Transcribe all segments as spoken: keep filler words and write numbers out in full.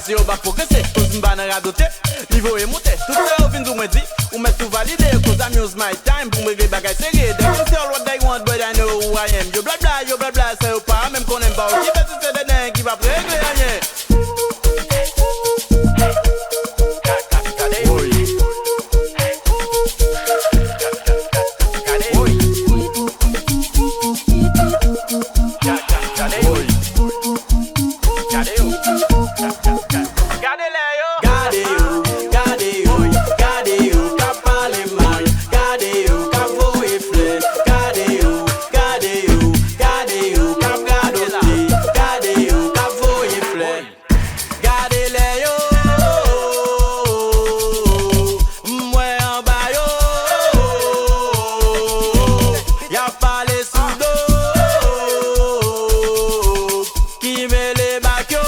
Yo pa pwogrese, koz m pa nan radote. Li voye moute, tout sa yo vin di w mwen di. Ou mèt tou valide, koz I'm use my time pou m regle bagay serye. They can say all what they want, but I know who I am. Yo blabla, yo blabla, sa yo pa menm konnen m pa okipe si se de nèg ki p ap regle anyen. Gade lè yo. Gade yo, gade yo, gade yo k ap pale mal. Gade yo k ap voye flè. Gade yo, gade yo, gade yo k ap radote. Gade yo k ap voye flè. Gade lè yo, m wè anba yo, y ap pale sou do. Ki mele bak yo.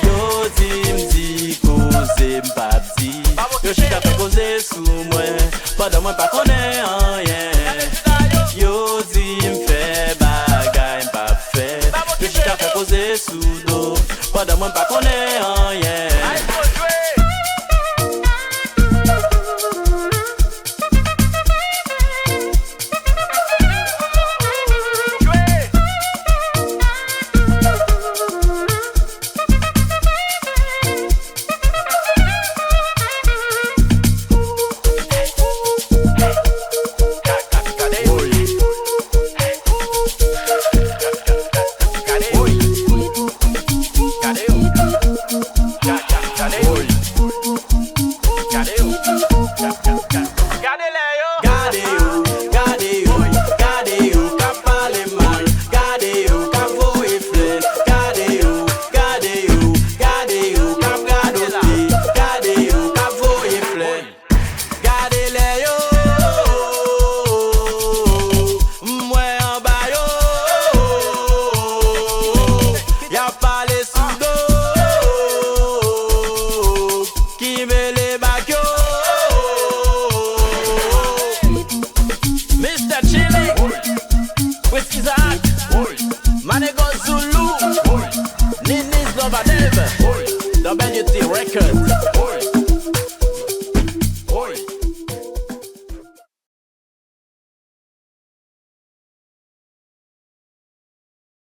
Yo di m di koze m p ap di. Yo chita fè koze sou mwen pandan mwen pa konnen anyen. Yo di m fè bagay m p ap fè. Yo chita fè koze sou do pandan mwen pa konnen anyen.